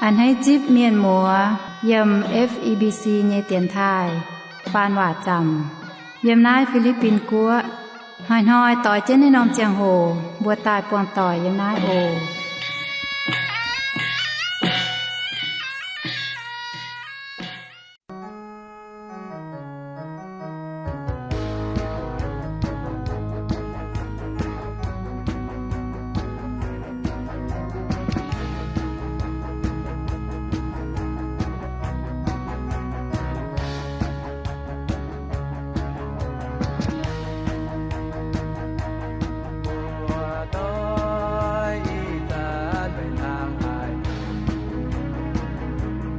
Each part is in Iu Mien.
A'hneiv zipv mienh muoz yiem F E B C nyei dienx taaih faan waac zaamc yiem naaiv Fi^li^bin Guoqv. Hnoi-hnoi doix jienv naaiv norm ziangh hoc mbuo daaih buangh doic yiem naaiv oc. Mbuo doix ih zanc maiv hnangv haaix,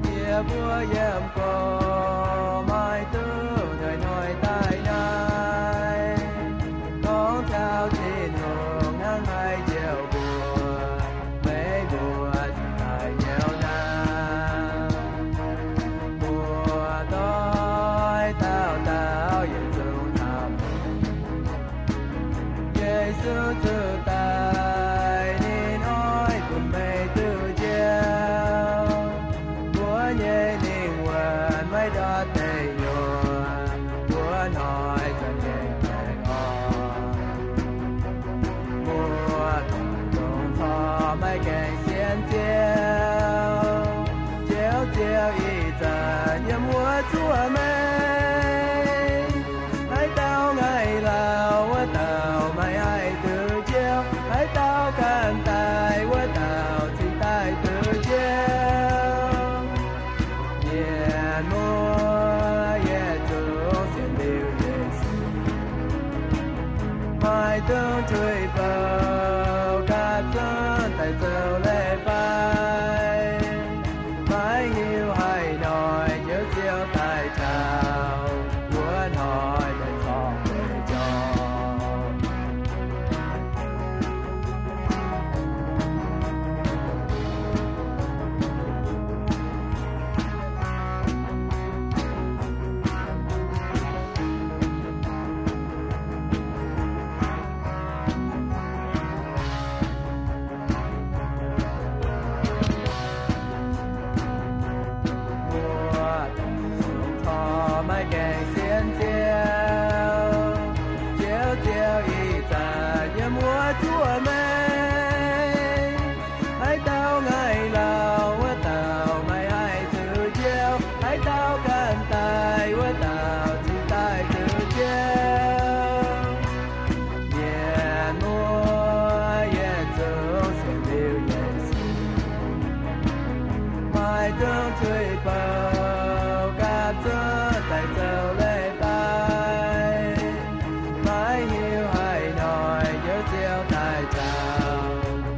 yie mbuo yiem gorx maiv duqv hnoi-hnoi daaih naaiv, gorngv taux Tin-Hungh hnangv haaix njoux mbuo, meih mbuo cingx daaih nyauv naaiv. Mbuo doix dauh dauh yietc zungv hnamv Yesu zuqc daic, ninh oix bun meih duqv njoux. Mbuo nyei lingh wuonh maiv ndortv deic nyuoqc, mbuo hnoi zanc gengh baengh orn. Mbuo dongh corc maiv gaengh sienx Ziouv, Ziouv ziouc ih zanc yiem wuov zuoqv meih. Haaix dauh ngaih lauh wuov dauh maiv haih duqv njoux, haaix dauh ganh daic wuov dauh cingx daaih duqv njoux. Mienh muoz yietc zungv sienx liuz Yesu, maiv dungx tuix bouh gapv zunv daaih zoux leiz-baaix. Maiv hiuv haaix hnoi Njoux Ziouv daaih taux, wuov hnoi daaih corc weic jorm. Mbuo dongh corc maiv gaengh sienx Ziouv, Ziouv ziouc ih zanc yiem wuov zuoqv meih. Haaix dauh ngaih lauh wuov dauh maiv haih zuqc njoux, haaix dauh ganh daic wuov dauh cingx daaih zuqc njoux. Mienh muoz yietc zungv sienx liuz Yesu, maiv dungx tuix bouh gapv zunv daaih zoux leiz-baaix. Maiv hiuv haaix hnoi Njoux Ziouv daaih taux,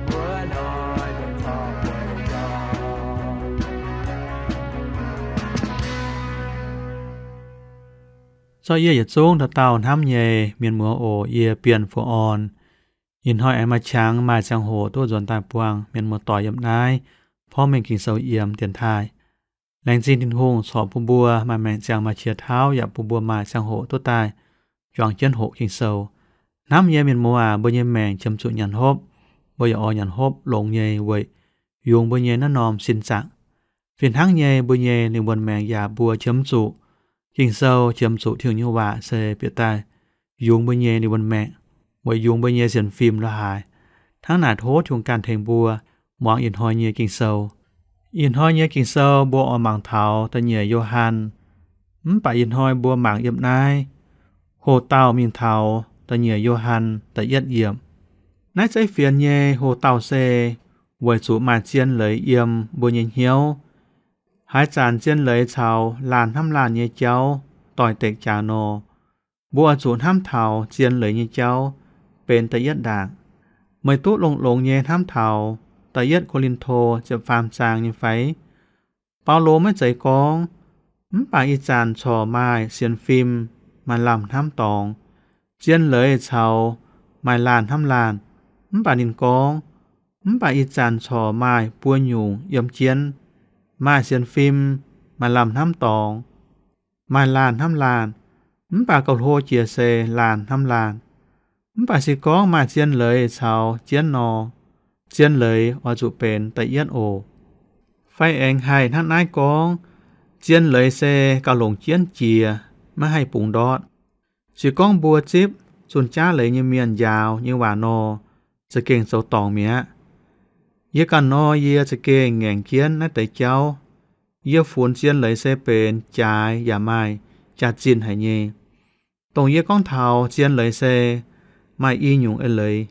wuov hnoi daaih corc weic jorm. Zorqv yie yietc zungv dauh dauh hnamv nyei mienh muoz oc, yie Bienh Fu'on. Ih hnoi aengx maaih qangx maaih ziangh hoc duqv nzuonx daaih buangh mienh muoz doic yiem naaiv porv mengh Ging-Sou yiem dienx taaih. Laengz zingh Tin-Hungh corc bun mbuo maaih maengc ziangh maaih qiex tauv yaac bun mbuo maaih ziangh hoc duqv daaih juangc jienv hoqc Ging-Sou. Hnamv nyei mienh muoz aac, mbuo nyei maengc qiemx zuqc nyanc hopv, mbuo yaac oix nyanc hopv longx nyei weic yungz mbuo nyei naaiv norm sin zaangc. Fih hnangv nyei mbuo nyei lingh wuonh maengc yaac mbuo qiemx zuqc Ging-Sou, qiemx zuqc Tin-Hungh nyei waac se bieqc daaih yungz mbuo nyei lingh wuonh maengc, weic yungz mbuo nyei sienx fim la'haaix. Hnangv naaic tov Tin-Hungh ganh tengx mbuo muangx ih hnoi nyei Ging-Sou. Ih hnoi nyei Ging-Sou mbuo oix mangc taux da'nyeic Yo^han. Mv baac ih hnoi mbuo mangc yiem naaiv hoc-dauh mingh taux da'nyeic Yo^han da'yietv yiemc. Naaiv zeiv fienx nyei hoc-dauh se weic zuqc maaih zien leiz yiem mbuo nyei hnyouv. Haaix zanc zien leiz caux laanh hnamv laanh nyei jauv doix-dekc jaax nor, mbuo oix zuqc hnamv taux zien leiz nyei jauv benx da'yietv ndaangc. Meih duqv longx-longx nyei hnamv taux da'yietv Ko^lin^to ziepc faam zaang nyei fai? Baulo maiv zeiz gorngv, mv baac ih zanc corc maaih sienx fim, maaih lamh hnamv dorngx, zien leiz caux maaih laanh hnamv laanh. Mv baac ninh gorngv, mv baac ih zanc corc maaih buo nyungc yiem jienv, maaih sienx fim, maaih lamh hnamv dorngx, maaih laanh hnamv laanh, mv baac gauh hlo jiex se laanh hnamv laanh. Mv baac se gorngv maaih zien leiz caux jienv nor, zien leiz oix zuqc benx da'yietv oc. Fai aengx haih hnangv naaiv gorngv, zien leiz se gauh longc jienv jiex, maiv haih bungx ndortv. Se gorngv mbuo zipv zunh jaav leiz nyei mienh njaaux nyei waac nor, za'gengh zoux dorngc mi'aqv. Yie ganh nor, yie za'gengh ngaengc jienv naaiv deix jauv. Yie funx zien leiz se benx jaaix yaac maaih jaax-zinh haic nyei. Dongh yie gorngv taux zien leiz se maaih i nyungc eix leiz.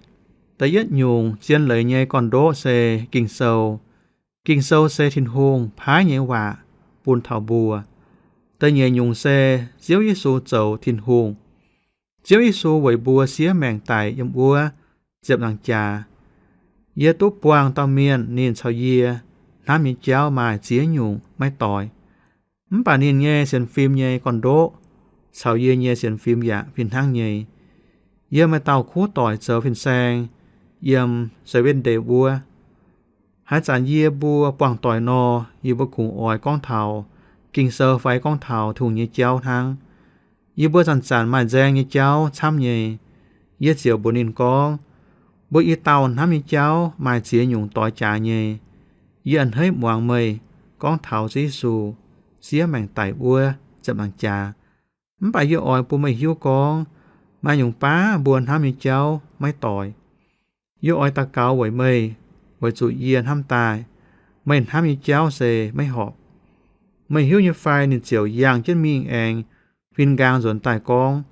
Da'yietv nyungc zien leiz nyei gorn-ndoqv se Ging-Sou. Ging-Sou se Tin-Hungh paaiv nyei waac bun taux mbuo. Da'nyeic nyungc se Ziouv Yesu zoux Tin-Hungh. Ziouv Yesu weic mbuo siev maengc daic yiem wuov ziepc nzaangc jaax. Yie duqv buangh dauh mienh, ninh caux yie hnamv nyei jauv maaih ziex nyungc maiv doix. Mv baac ninh nyei sienx fim nyei gorn-ndoqv caux yie nyei sienx fim yaac fih hnangv nyei. Yiem maaih dauh kuv doic zoux fin-saeng yiem Seventh-day wuov. Haaix zanc yie mbuo buangh doic nor, yie mbuo kungx oix gorngv taux Ging-Sou fai gorngv taux Tin-Hungh nyei jauv hnangv. Yie mbuo zanc-zanc maaih nzaeng nyei jauv camv nyei. Yie ziouc mbuox ninh gorngv, mbuo i dauh hnamv nyei jauv maaih ziex nyungc doix jaax nyei. Yie a'hneiv muangx meih gorngv taux Ziouv Yesu siev maengc daic wuov ziepc nzaangc jaax. Mv baac yie oix bun meih hiuv gorngv, maaih nyungc baav mbuo hnamv nyei jauv maiv doix. Yie oix daux gaux weic meih, weic zuqc yie hnamv daaih meih hnamv nyei jauv se maiv horpc. Meih hiuv nyei fai? Ninh ziouc yangh jienv mingh aengx huin nqaang nzuonx daaih gorngv,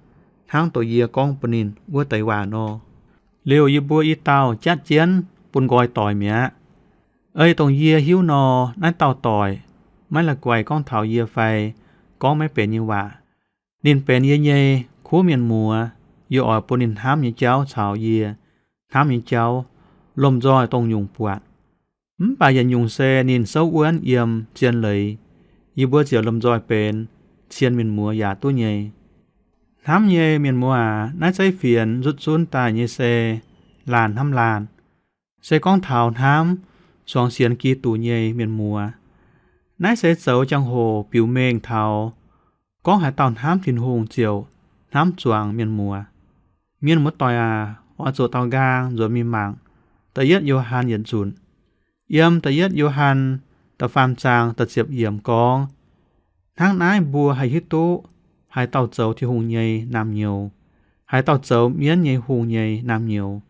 hnangv dongh yie gorngv bun ninh wuov deix waac nor. Liuz yie mbuo i dauh jatv jienv bun nqoi doic mi'aqv. Ei dongh yie hiuv nor, naaiv dauh doic maiv la'guaih gorngv taux yie fai gorngv maiv benx nyei waac. Ninh benx yie nyei kuv mienh muoz. Yie oix bun ninh hnamv nyei jauv caux yie hnamv nyei jauv lomh nzoih dongh nyungc buatc. Mv baac yietc nyungc se ninh souv wuonv yiem zien leiz. Yie mbuo ziouc lomh nzoih benx cien mienh muoz yaac duqv nyei. Hnamv nyei mienh muoz aac, naaiv zeiv fienx nzutv zunv daaih nyei se laanh hnamv laanh. Se gorngv taux hnamv zuangx sienx Giduc nyei mienh muoz. Naaiv se zoux jangx-hoc biux mengh taux gorngv haaix dauh hnamv Tin-Hungh ziouc hnamv zuangx mienh muoz. Mienh muoz-doic aac, oix zuqc daaux nqaang nzuonx mingh mangc da'yietv Yo^han yietc nzunc. Yiem da'yietv Yo^han da'faam zaang da'ziepc yiemc gorngv, hnangv naaiv mbuo haih hiuv duqv haaix dauh zoux Tin-Hungh nyei naamh nyouz, haaix dauh zoux mienv nyei hungh nyei naamh nyouz.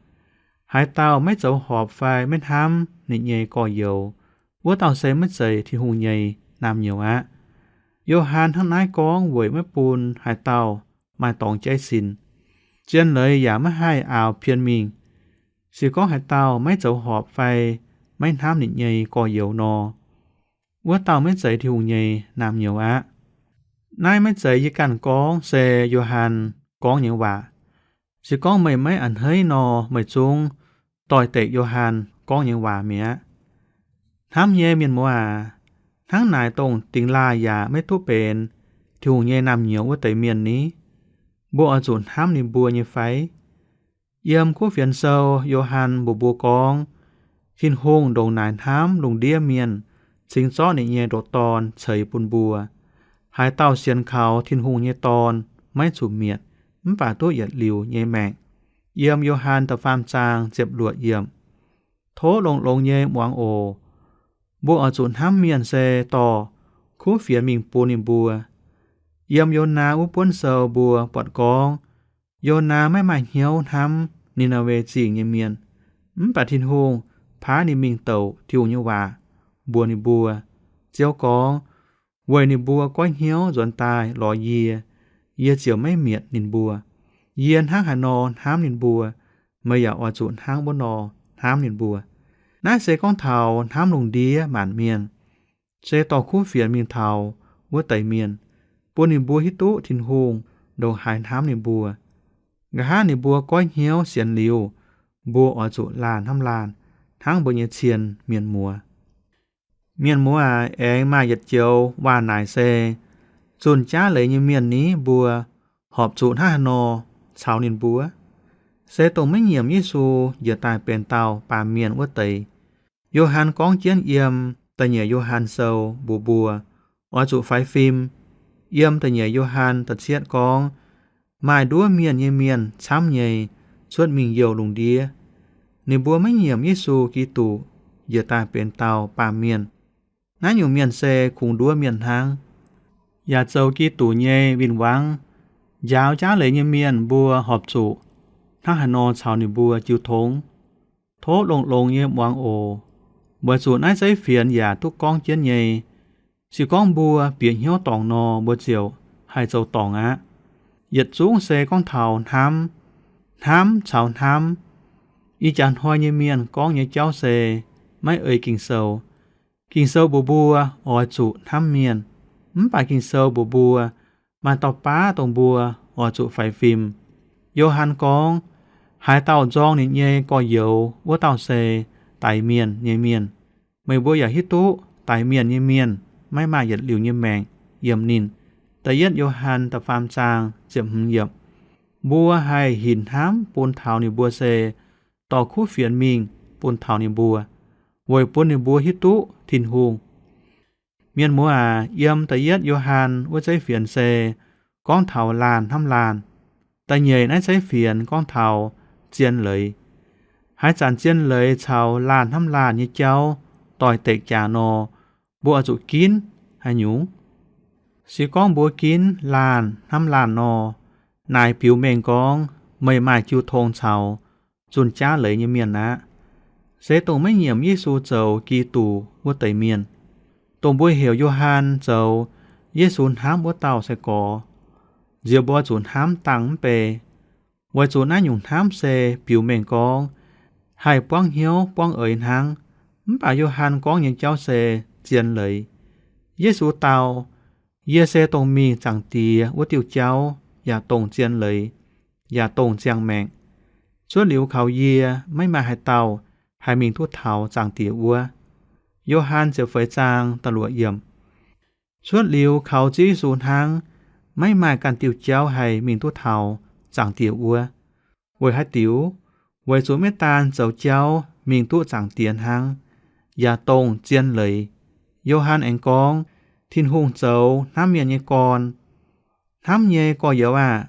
Haaix dauh maiv zoux horpc fai maiv hnamv ninh nyei gorx-youz, wuov dauh se maiv zeiz Tin-Hungh nyei naamh nyouz aqv. Yo^han hnangv naaiv gorngv weic maiv bun haaix dauh maaih dorngx jaiv sin. Zien leiz yaac maiv haih aaux pien mingh. Se gorngv haaix dauh maiv zoux horpc fai maiv hnamv ninh nyei gorx-youz nor, wuov dauh maiv zeiz Tin-Hungh nyei naamh nyouz aqv. Naaiv maiv zeiz yie ganh gorngv, se Yo^han gorngv nyei waac. Se gorngv meih maiv a'hneiv nor, meih zungv doix-dekc Yo^han gorngv nyei waac mi'aqv. Hnamv nyei mienh muoz aac, hnangv naaic dongh dingx laaih yaac maiv duqv benx Tin-Hungh nyei naamh nyouz wuov deix mienh ni, mbuo oix zuqc hnamv ninh mbuo nyei fai? Yiem Kuv Fienx Sou, Yo^han mbuox mbuo gorngv, Tin-Hungh ndongc naaic hnamv lungh ndiev mienh, cingx zorqv ninh nyei ndoqc Dorn ceix bun mbuo. Haaix dauh sienx kaux Tin-Hungh nyei Dorn maiv zuqc mietc, mv baac duqv yietc liuz nyei maengc. Yiem Yo^han da'faam zaang ziepc luoqc yiemc. Tov longx-longx nyei muangx oc. Mbuo oix zuqc hnamv mienh se dorh kuv fienx mingh bun ninh mbuo. Yiem Yonaa wuov buonv sou mbuo buatc gorngv, Yonaa maiv maaih hnyouv hnamv Ni^naa^we Zingh nyei mienh, mv baac Tin-Hungh paaiv ninh mingh douc Tin-Hungh nyei waac mbuox ninh mbuo. Ziouv gorngv, weic ninh mbuo goiv hnyouv nzuonx daaih lorz yie, yie ziouc maiv mietc ninh mbuo. Yie hnangv haaix nor hnamv ninh mbuo, meih yaac oix zuqc hnangv wuov nor hnamv ninh mbuo. Naaiv se gorngv taux hnamv lungh ndiev maanc mienh, se dorh kuv fienx mingh taux wuov deix mienh, bun ninh mbuo hiuv duqv Tin-Hungh ndongc haaix hnamv ninh mbuo. Nqa'haav ninh mbuo goiv hnyouv sienx liuz, mbuo oix zuqc laanh hnamv laanh hnangv mbuo nyei cien mienh muoz. Mienh muoz aac, aengx maaih yietc joux waac naaic se, zunh jaav leiz nyei mienh ni mbuo horpc zuqc hnangv haaix nor caux ninh mbuo? Se dongh maiv nyiemc Yesu njiec daaih benx dauh baamh mienh wuov deix. Yo^han gorngv jienv yiem da'nyeic Yo^han Sou mbuox mbuo, oix zuqc faix fim. Yiem da'nyeic Yo^han da'cietv gorngv, maaih nduov mienh nyei mienh camv nyei cuotv mingh youh lungh ndiev. Ninh mbuo maiv nyiemc Yesu Giduc njiec daaih benx dauh baamh mienh. Naaiv nyungc mienh se kungx nduov mienh hnangv, yaac zoux Giduc nyei win-wangv. Njaaux jaav leiz nyei mienh mbuo horpc zuqc hnangv haaix nor caux ninh mbuo jiu tong? Tov longx-longx nyei muangx oc. Weic zuqc naaiv zeiv fienx yaac duqv gorngv jienv nyei. Se gorngv mbuo bieqc hnyouv dorngc nor, mbuo ziouc haih zoux dorngc aqv. Yietc zungv se gorngv taux hnamv. Hnamv caux hnamv. Ih jaax hnoi nyei mienh gorngv nyei jauv se maiv ei Ging-Sou. Ging-Sou mbuox mbuo oix zuqc hnamv mienh. Mv baac Ging-Sou mbuox mbuo maaih dauh baav dongh mbuo oix zuqc faix fim. Yo^han gorngv, haaix dauh nzorng ninh nyei gorx-youz, wuov dauh se daix mienh nyei mienh. Meih mbuo yaac hiuv duqv daix mienh nyei mienh maiv maaih yietc liuz nyei maengc yiem ninh. Da'yietv Yo^han da'faam zaang ziepc hmz yiemc. Mbuo haih hinc hnamv bun taux ninh mbuo se dorh kuv fienx mingh bun taux ninh mbuo, weic bun ninh mbuo hiuv duqv Tin-Hungh. Mienh muoz aac, yiem da'yietv Yo^han wuov zeiv fienx se gorngv taux laanh hnamv laanh. Da'nyeic naaiv zeiv fienx gorngv taux zien leiz. Haaix zanc zien leiz caux laanh hnamv laanh nyei jauv doix-dekc jaax nor, mbuo oix zuqc ginv haaix nyungc? Se gorngv mbuo ginv laanh hnamv laanh nor, naaic biux mengh gorngv meih maaih jiu tong caux zunh jaav leiz nyei mienh aqv. Se dongh maiv nyiemc Yesu zoux Giduc wuov deix mienh. Dongh mbuo heuc Yo^han zoux Yesu hnamv wuov dauh sai-gorx, nziex mbuo zuqc hnamv dangh mv bei. Weic zuqc naaiv nyungc hnamv se biux mengh gorngv haih buangv hnyouv buangv eix hnangv. Mv baac Yo^han gorngv nyei jauv se zien leiz. Yesu dau, yie se dongh mingh Zaangc Diex wuov diuh jauv, yaac dongh zien leiz, yaac dongh ziangh maengc. Cuotv liuz kaux yie, maiv maaih haaix dauh haih mingh duqv taux Zaangc Diex wuov. Yo^han ziepc feix zaang da'luoqc yiemc. Cuotv liuz kaux Ziouv Yesu hnangv, maiv maaih ganh diuh jauv haih mingh duqv taux Zaangc Diex wuov. Weic haaix diuc? Weic zuqc maiv daan zoux jauv mingh duqv Zaangc Diex hnangv, yaac dongh zien leiz. Yo^han aengx gorngv, Tin-Hungh zoux hnamv mienh nyei gorn. Hnamv nyei gorx-youz aah!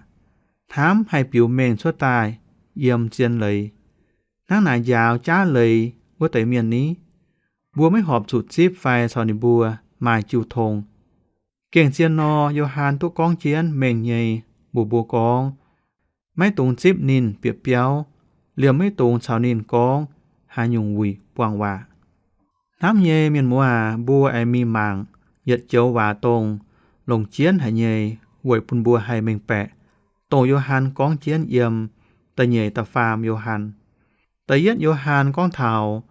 Hnamv haih biux mengh cuotv daaih yiem zien leiz. Hnangv naaic njaaux jaav leiz wuov deix mienh ni, mbuo maiv horpc zuqc zipv fai caux ninh mbuo maaih jiu tong. Gengh zien nor, Yo^han duqv gorngv jienv mengh nyei mbuox mbuo gorngv, maiv dungx zipv ninh bieqc biauv, liemh maiv dungx caux ninh gorngv haaix nyungc wuic buangh waac. Hnamv nyei mienh muoz aac, mbuo aengx mingh mangc yietc joux waac dongh longc jienv haic nyei weic bun mbuo haih mengh baeqc, dongh Yo^han gorngv jienv yiem da'nyeic da'faam Yo^han. Da'yietv Yo^han gorngv taux,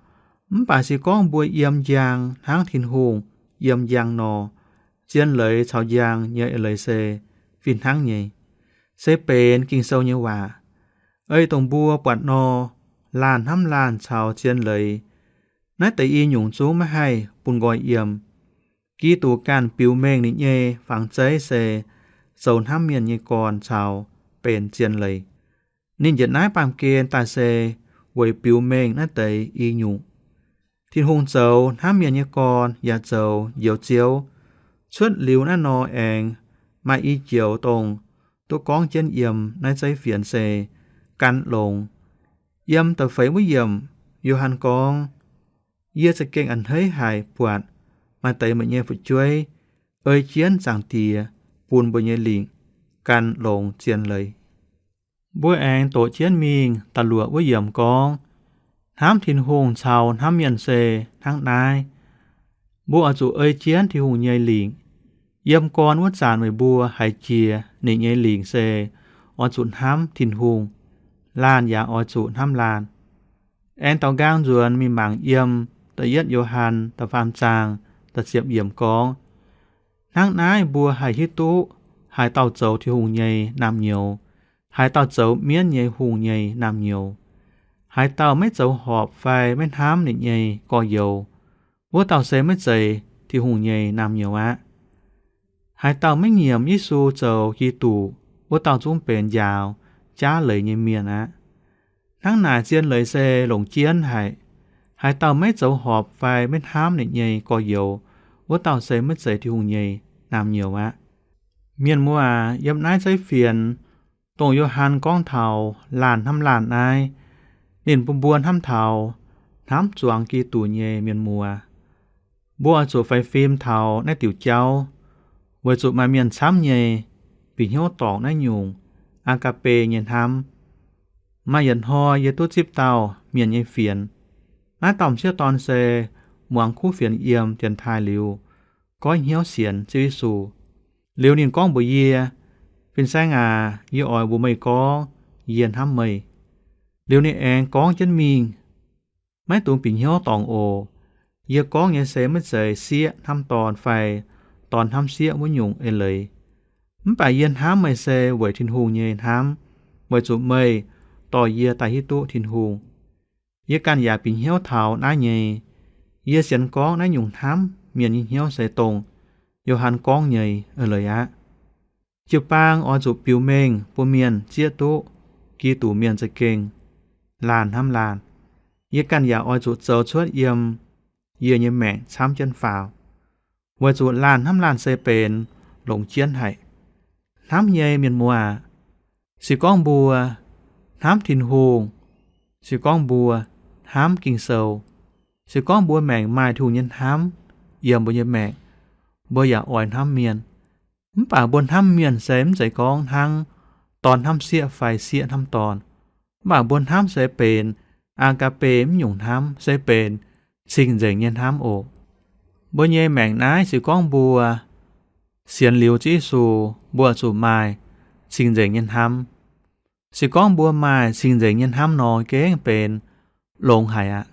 mv baac se gorngv mbuo yiem njang hnangv Tin-Hungh yiem njang nor, zien leiz caux njang nyei eix leiz se fih hnangv nyei. Se benx Ging-Sou nyei waac. Ei dongh mbuo buatc nor, laanh hnamv laanh caux zien leiz, naaiv deix i nyungc zungv maiv haih bun nqoi yiem. Giduc ganh biux mengh ninh nyei fangx zeiv se zoux hnamv mienh nyei gorn caux benx zien leiz. Ninh njiec naaiv baamh gen daaih se weic biux mengh naaiv deix i nyungc. Tin-Hungh zoux hnamv mienh nyei gorn yaac zoux Njoux Ziouv. Cuotv liuz naaiv nor aengx maaih i joux dongh duqv gorngv jienv yiem naaiv zeiv fienx se gan longx. Yiem da'feix wuov yiemc, Yo^han gorngv, yie za'gengh a'hneiv haic buatc maaih deix meih nyei fu'jueiv ei jienv Zaangc Diex bun mbuo nyei lingc gan longx zien leiz. Mbuo aengx doqc jienv mingh da'luoqc wuov yiemc gorngv, hnamv Tin-Hungh caux hnamv mienh se hnangv naaiv. Mbuo oix zuqc ei jienv Tin-Hungh nyei lingc. Yiem gorn wuov zanc meih mbuo haiz jiex ninh nyei lingc se oix zuqc hnamv Tin-Hungh, laanh yaac oix zuqc hnamv laanh. Aengx daaux nqaang nzuonx mingh mangc yiem da'yietv Yo^han da'faam zaang da'ziepc yiemc gorngv, hnangv naaiv mbuo haih hiuv duqv haaix dauh zoux Tin-Hungh nyei naamh nyouz, haaix dauh zoux mienv nyei hungh nyei naamh nyouz. Haaix dauh maiv zoux horpc fai maiv hnamv ninh nyei gorx-youz, wuov dauh se maiv zeiz Tin-Hungh nyei naamh nyouz aqv. Haaix dauh maiv nyiemc Yesu zoux Giduc, wuov dauh zungv benx njaaux jaav leiz nyei mienh aqv. Hnangv naaic zien leiz se longc jienv haic. Haaix dauh maiv zoux horpc fai maiv hnamv ninh nyei gorx-youz, wuov dauh se maiv zeiz Tin-Hungh nyei naamh nyouz aqv. Mienh muoz aac, yiem naaiv zeiv fienx, dongh Yo^han gorngv taux laanh hnamv laanh naaiv, ninh bun mbuo hnamv taux hnamv zuangx Giduc nyei mienh muoz. Mbuo oix zuqc faix fim taux naaiv diuc jauv, weic zuqc maaih mienh camv nyei bieqc hnyouv dorngc naaiv nyungc aa^gapv^be nyei hnamv. Maaih yietc hnoi yie duqv zipv dauh mienh nyei fienx. Naaiv dauh m'sieqv dorn se muangx kuv fienx yiem dienx taaih liuz, goiv hnyouv sienx Ziouv Yesu. Liuz ninh gorngv mbuox yie, Fin-saeng aac, yie oix mbuox meih gorngv yie hnamv meih. Liuz ninh aengx gorngv jienv mingh, Maiv dungx bieqc hnyouv dorngc oc. Yie gorngv nyei se maiv zeiz sieqv hnamv dorn fai dorn hnamv sieqv wuov nyungc eix leiz. Mv baac yie hnamv meih se weic Tin-Hungh nyei hnamv, weic zuqc meih dorh yie daaih hiuv duqv Tin-Hungh. Yie ganh yaac bieqc hnyouv taux naaiv nyei. Yie sienx gorngv naaiv nyungc hnamv mienh nyei hnyouv se dongh Yo^han gorngv nyei eix leiz aqv. Jiu-baang oix zuqc biux mengh bun mienh zieqv duqv Giduc Mienh za'gengh laanh hnamv laanh. Yie ganh yaac oix zuqc zoux cuotv yiem yie nyei maengc camv jienv faaux, weic zuqc laanh hnamv laanh se benx longc jienv haic. Hnamv nyei mienh muoz aac, se gorngv mbuo hnamv Tin-Hungh, se gorngv mbuo hnamv Ging-Sou, se gorngv mbuo maengc maaih Tin-Hungh nyei hnamv yiem mbuo nyei maengc, mbuo yaac oix hnamv mienh. Mv baac mbuo hnamv mienh se mv zeiz gorngv hnangv dorn hnamv sieqv fai sieqv hnamv dorn. Mv baac mbuo hnamv se benx aa^gapv^be mv nyungc hnamv, se benx cing-nzengc nyei hnamv oc. Mbuo nyei maengc naaiv se gorngv mbuo sienx liuz Ziouv Yesu, mbuo oix zuqc maaih cing-nzengc nyei hnamv. Se gorngv mbuo maaih cing-nzengc nyei hnamv nor, gengh benx longx haic aqv.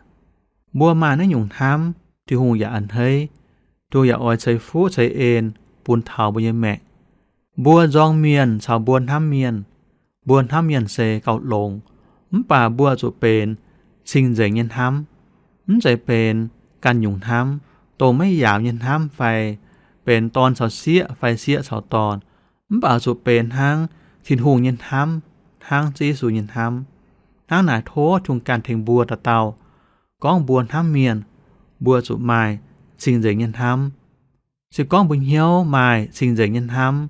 Mbuo maaih naaiv nyungc hnamv, Tin-Hungh yaac a'hneiv. Tin-Hungh yaac oix ceix fuqv ceix en bun taux mbuo nyei maengc. Mbuo nzorng mienh caux mbuo hnamv mienh, mbuo hnamv mienh se gauh longx. Mv baac mbuo zuqc benx cing-nzengc nyei hnamv, mv zeiz benx ganh nyungc hnamv, dongh maiv yaauc nyei hnamv fai benx dorn caux sieqv fai sieqv caux dorn. Mv baac zuqc benx hnangv Tin-Hungh nyei hnamv, hnangv Ziouv Yesu nyei hnamv. Hnangv naaic tov Tin-Hungh ganh tengx mbuo dauh dauh, gorngv mbuo hnamv mienh, mbuo zuqc maaih cing-nzengc nyei hnamv. Se gorngv mbuo hnyouv maaih cing-nzengc nyei hnamv,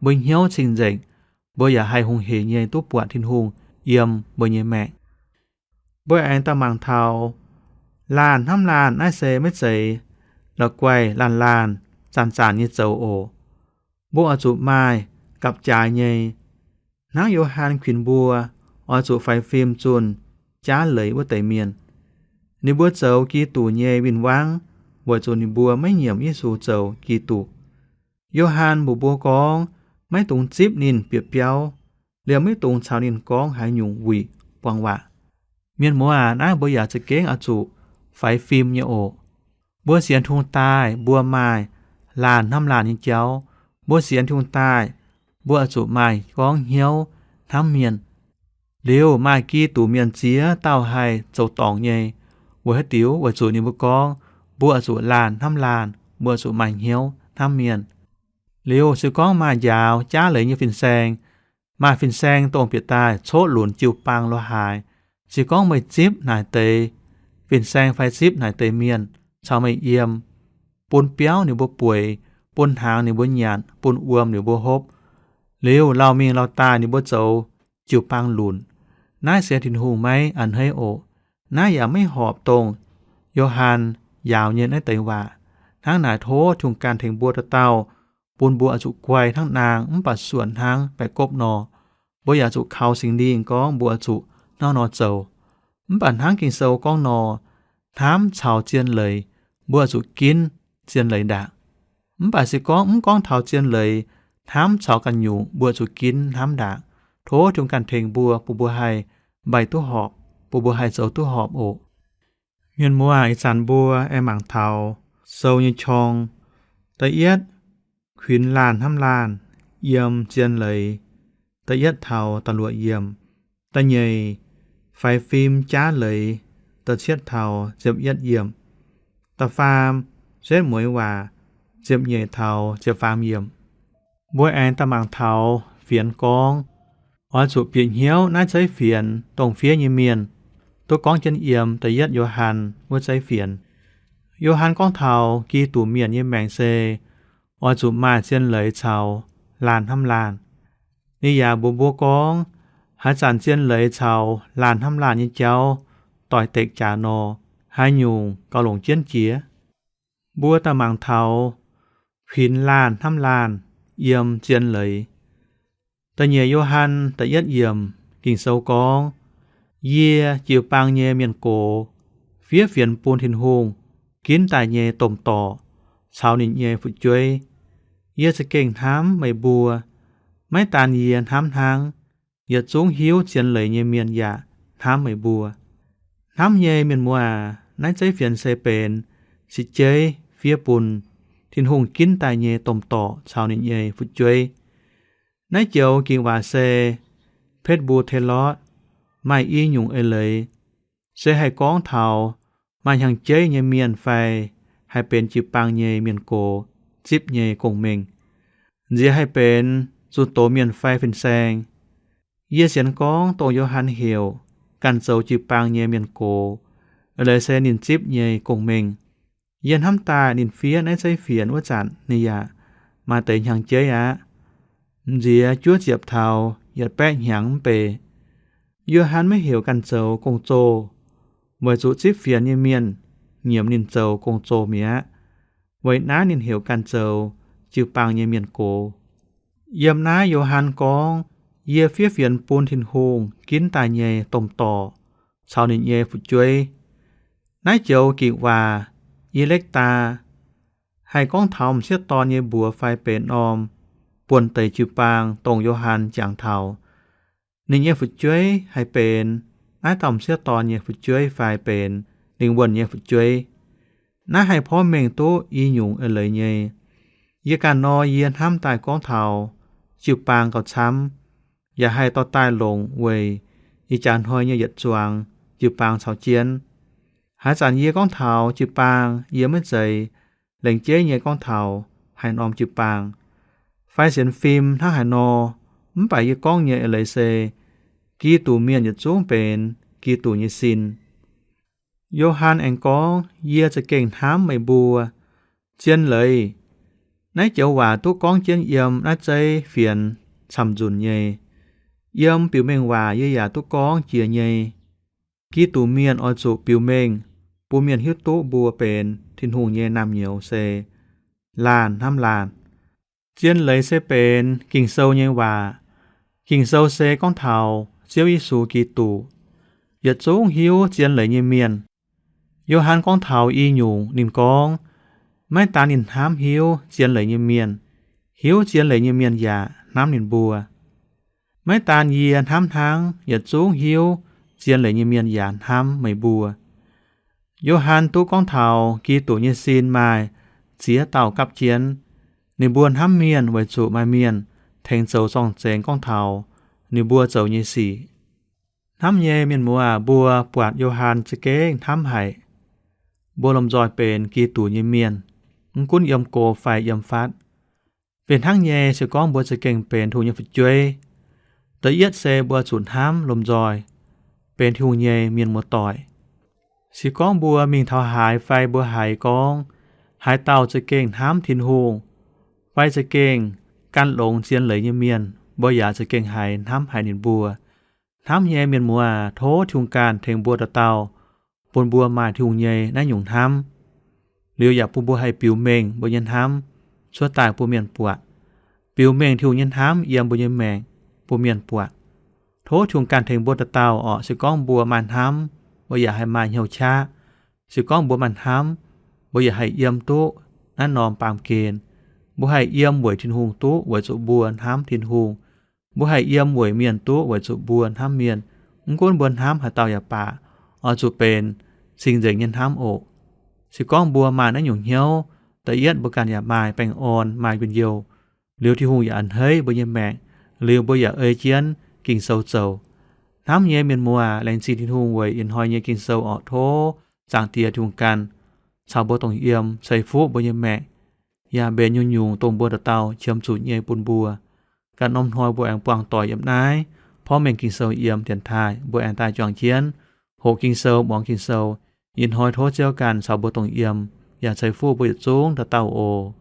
mbuo hnyouv cing-nzengc, mbuo yaac haih hungh heic nyei duqv buatc Tin-Hungh yiem mbuo nyei maengc. Mbuo aengx daaih mangc taux laanh hnamv laanh naaiv se maiv zeiz la'guaih laanh laanh zanc-zanc nyei zoux oc. Mbuo oix zuqc maaih gapv-jaaix nyei. Hnangv Yo^han kuinx mbuo oix zuqc faix fim zunh jaav leiz wuov deix mienh. Ninh mbuo zoux Giduc nyei win-wangv weic zuqc ninh mbuo maiv nyiemc Yesu zoux Giduc. Yo^han mbuox mbuo gorngv, maiv dungx zipv ninh bieqc biauv, liemh maiv dungx caux ninh gorngv haaix nyungc wuic buang waac. Mienh muoz aac, naaiv mbuo yaac za'gengh oix zuqc faix fim nyei oc. Mbuo sienx Tin-Hungh daaih, mbuo maaih laanh hnamv laanh nyei jauv. Mbuo sienx Tin-Hungh daaih, mbuo oix zuqc maaih gorngv hnyouv hnamv mienh. Liuz maaih Giduc Mienh ziex dauh haih zoux dorngc nyei. Weic haaix diuc? Weic zuqc ninh mbuo gorngv, mbuo oix zuqc laanh hnamv laanh, mbuo oix zuqc maaih hnyouv hnamv mienh. Liuz se gorngv maaih njaaux jaav leiz nyei fin-saeng, maaih fin-saeng dongh bieqc daaih coqv lunc jiu-baang lorz haaix, se gorngv meih zipv naaic deix fin-saeng fai zipv naaic deix mienh caux meih yiem, bun biauv ninh mbuo bueix, bun hnaangx ninh mbuo nyanc, bun wuom ninh mbuo hopv, liuz lauh mingh lauh daaih ninh mbuo zoux jiu-baang lunc, naaiv se Tin-Hungh maiv a'hneiv oc. Naaiv yaac maiv horpc dongh Yo^han njaaux nyei naaiv deix waac. Hnangv naaic tov Tin-Hungh ganh tengx mbuo dauh dauh, bun mbuo oix zuqc guai hnangv naang mv baac suonc hnangv baeqc gopv nor. Mbuo yaac zuqc kaux Singx Lingh gorngv mbuo oix zuqc hnangv nor zoux. Mv baac hnangv Ging-Sou gorngv nor, hnamv caux zien leiz mbuo oix zuqc ginv zien leiz ndaangc. Mv baac se gorngv mv gorngv taux zien leiz, hnamv caux ganh nyungc mbuo oix zuqc ginv hnamv ndaangc. Tov Tin-Hungh ganh tengx mbuo, bun mbuo haih mbaih duqv horpc, bun mbuo haih zoux duqv horpc oc. Mienh muoz, ih zanc mbuo aengx mangc taux sou nyei qorng. Da'yietv, kuinx laanh hnamv laanh yiem zien leiz, da'yietv taux da'luoqc yiemc. Da'nyeic, faix fim jaav leiz, da'cietv taux ziepc yietv yiemc. Da'faam, setv mueiz waac, ziepc nyeic taux ziepc faam yiemc. Mbuo aengx daaih mangc taux fienx gorngv, oix zuqc bieqc hnyouv naaiv zeiv fienx dongh fiev nyei mienh, duqv gorngv jienv yiem da'yietv Yo^han wuov zeiv fienx. Yo^han gorngv taux Giduc Mienh nyei maengc se oix zuqc maaih zien leiz caux laanh hnamv laanh. Ninh yaac mbuox mbuo gorngv, haaix zanc zien leiz caux laanh hnamv laanh nyei jauv doix-dekc jaax nor, haaix nyungc gauh longc jienv jiex. Mbuo daaih mangc taux huinx laanh hnamv laanh yiem zien leiz. Da'nyeic Yo^han da'yietv yiemc Ging-Sou gorngv, yie jiu-baang nyei mienh gox fiev fienx bun Tin-Hungh ginv daaih nyei domh dorc caux ninh nyei fu'jueiv. Yie za'gengh hnamv meih mbuo. Maiv daan yie hnamv hnangv, yietc zungv hiuv zien leiz nyei mienh yaac hnamv meih mbuo. Hnamv nyei mienh muoz aac, naaiv zeiv fienx se benx sipjeiv fiev bun Tin-Hungh ginv daaih nyei domh dorc caux ninh nyei fu'jueiv. Naaiv joux ging-waac se Presbyteros maaih i nyungc eix leiz, se haih gorngv taux maaih hnyangx-jeiv nyei mienh fai haih benx jiu-baang nyei mienh gox zipv nyei gong-mengh. Nziex haih benx zunh doz mienh fai fin-saeng. Yie sienx gorngv dongh Yo^han heuc ganh zoux jiu-baang nyei mienh gox, eix leiz se ninh zipv nyei gong-mengh. Yie hnamv daaih ninh fiev naaiv zeiv fienx wuov zanc ninh yaac maaih deix hnyangx-jeiv aqv. Nziex juov ziepc taux yietc baeqv hnyangx mv bei. Yo^han maiv heuc ganh zoux gong-zoh, weic zuqc zipv fienx nyei mienh nyiemc ninh zoux gong-zoh mi'aqv. Weic naaiv ninh heuc ganh zoux jiu-baang nyei mienh gox. Yiem naaiv Yo^han gorngv, yie fiev fienx bun Tin-Hungh ginv daaih nyei domh dorc caux ninh nyei fu'jueiv. Naaiv joux ging-waac, eklektaa, haih gorngv taux m'sieqv dorn nyei mbuox fai benx norm buonc deix jiu-baang dongh Yo^han jangx taux. Ninh nyei fu'jueiv haih benx naaiv dauh m'sieqv dorn nyei fu'jueiv fai benx lingh wuonh nyei fu'jueiv. Naaiv haih porv mengh duqv i nyungc eix leiz nyei. Yie ganh nor yie hnamv daaih gorngv taux jiu-baang gauh camv, yaac haih dorh daaih longc weic ih jaax hnoi nyei yietc zuangx jiu-baang caux jienv. Haaix zanc yie gorngv taux jiu-baang, yie maiv zeiz lengc jeiv nyei gorngv taux haaix norm jiu-baang fai sienx fim hnangv haaix nor. Mv baac yie gorngv nyei eix leiz se Giduc mienh yietc zungv benx Giduc nyei sin. Yo^han aengx gorngv, yie za'gengh hnamv meih mbuo. Zien leiz. Naaiv joux waac duqv gorngv jienv yiem naaiv zeiv fienx camv-nzunc nyei. Yiem biux mengh waac yie yaac duqv gorngv jiex nyei. Giduc mienh oix zuqc biux mengh bun mienh hiuv duqv mbuo benx Tin-Hungh nyei naamh nyouz se laanh hnamv laanh. Zien leiz se benx Ging-Sou nyei waac. Ging-Sou se gorngv taux Ziouv Yesu Giduc. Yietc zungv hiuv zien leiz nyei mienh. Yo^han gorngv taux i nyungc ninh gorngv, maiv daan ninh hnamv hiuv zien leiz nyei mienh, hiuv zien leiz nyei mienh yaac hnamv ninh mbuo. Maiv daan yie hnamv hnangv, yietc zungv hiuv zien leiz nyei mienh yaac hnamv meih mbuo. Yo^han duqv gorngv taux Giduc nyei sin maaih ziex dauh gapv jienv. Ninh mbuo hnamv mienh weic zuqc maaih mienh tengx zoux zorng-zengx gorngv taux ninh mbuo zoux nyei sic. Hnamv nyei mienh muoz aac, mbuo buatc Yo^han za'gengh hnamv haic. Mbuo lomh nzoih benx Giduc nyei mienh, mv gunv yiem go fai yiem fatv. Fih hnangv nyei, se gorngv mbuo za'gengh benx Tin-Hungh nyei fu'jueiv, da'yietv se mbuo zuqc hnamv lomh nzoih benx Tin-Hungh nyei mienh muoz-doic. Se gorngv mbuo mingh taux haaix fai mbuo haiz gorngv haaix dauh za'gengh hnamv Tin-Hungh fai za'gengh gan longx zien leiz nyei mienh, mbuo yaac za'gengh haiz hnamv haic ninh mbuo. Hnamv nyei mienh muoz aac, tov Tin-Hungh ganh tengx mbuo dauh dauh, bun mbuo maaih Tin-Hungh nyei naaiv nyungc hnamv. Liuz yaac bun mbuo haih biux mengh mbuo nyei hnamv cuotv daaih bun mienh buatc, biux mengh Tin-Hungh nyei hnamv yiem mbuo nyei maengc bun mienh buatc. Tov Tin-Hungh ganh tengx mbuo dauh dauh orqc. Se gorngv mbuo maaih hnamv, mbuo yaac haih maaih hnyouv qaqv. Se gorngv mbuo maaih hnamv, mbuo yaac haih yiem duqv naaiv norm baamh gen. Mbuo haih yiem weic Tin-Hungh duqv weic zuqc mbuo hnamv Tin-Hungh. Mbuo haih yiem weic mienh duqv weic zuqc mbuo hnamv mienh. Mv gunv mbuo hnamv haaix dauh yaac baac, oix zuqc benx cing-nzengc nyei hnamv oc. Se gorngv mbuo maaih naaiv nyungc hnyouv, da'yietv mbuo ganh yaac maaih baengh orn, maaih njien-youh. Liuz Tin-Hungh yaac a'hneiv mbuo nyei maengc. Liuz mbuo yaac ei jienv Ging-Sou zoux. Hnamv nyei mienh muoz aac, laengz zingh Tin-Hungh weic ih hnoi nyei Ging-Sou orqc. Tov Zaangc Diex Tin-Hungh ganh caux mbuo dongh yiem, ceix fuqv mbuo nyei maengc, yaac mbenc nyungc-nyungc dongh mbuo dauh dauh qiemx zuqc nyei bun mbuo. Ganh norm hnoi mbuo aengx buangh doic yiem naaiv porv mengh Ging-Sou yiem dienx taaih, mbuo aengx daaih juangc jienv hoqc Ging-Sou, muangx Ging-Sou. Ih hnoi tov Ziouv ganh caux mbuo dongh yiem, yaac ceix fuqv mbuo yietc zungv dauh dauh oc.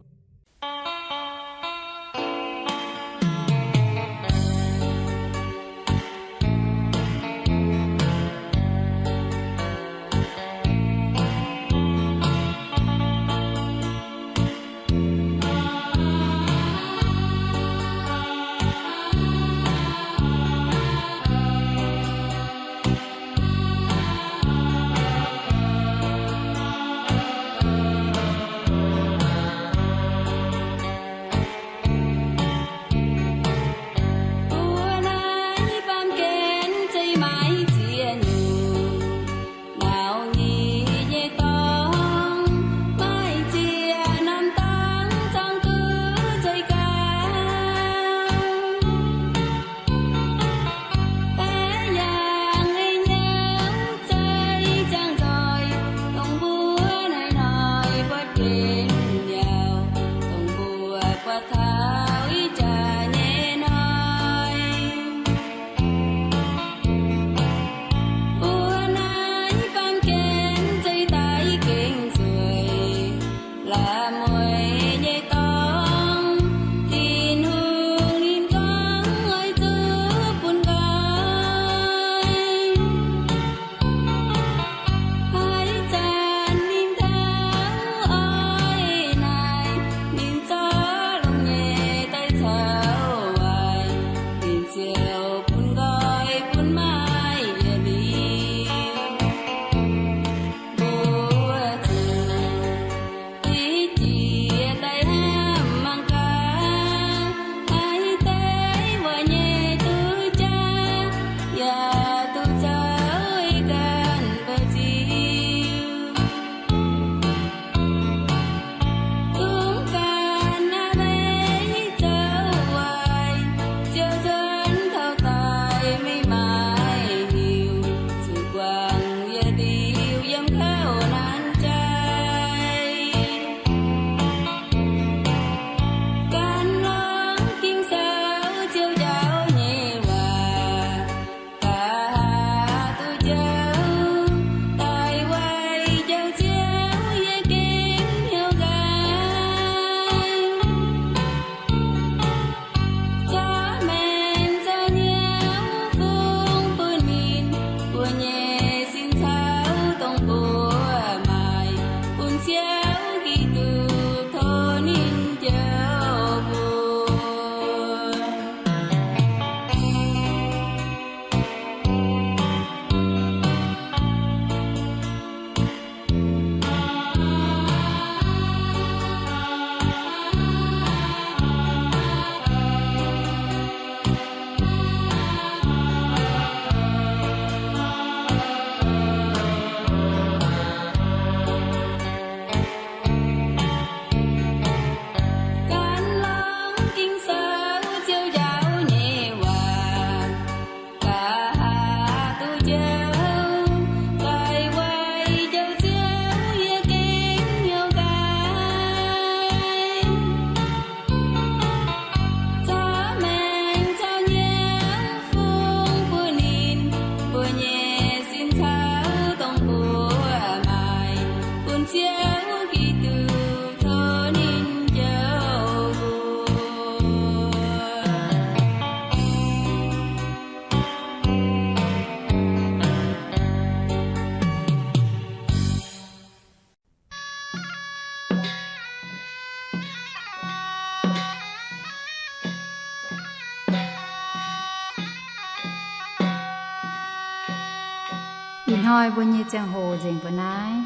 Ih hnoi mbuo nyei ziangh hoc nzengc mbuo naaiv.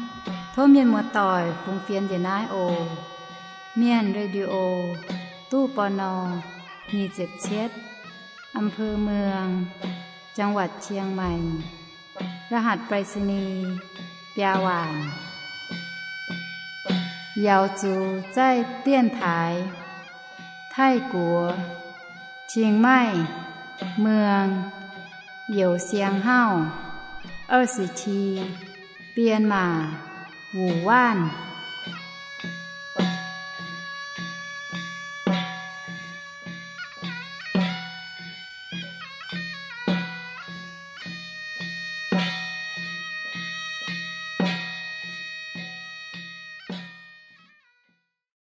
Tov mienh muoz-doic fungx fienx njiec naaiv oc. Mienh Radio, ตู้ ปณ. nyic ziepc cietv, อำเภอเมือง จังหวัดเชียงใหม่ รหัสไปรษณีย์ biaa waanc. Yaux zuqc zaih dienx taaix Taiv-Guoqv, Qing Maih, Mueng, Youz Siang Hauv, 二十七, Bienh Maac, Wuc Waanv.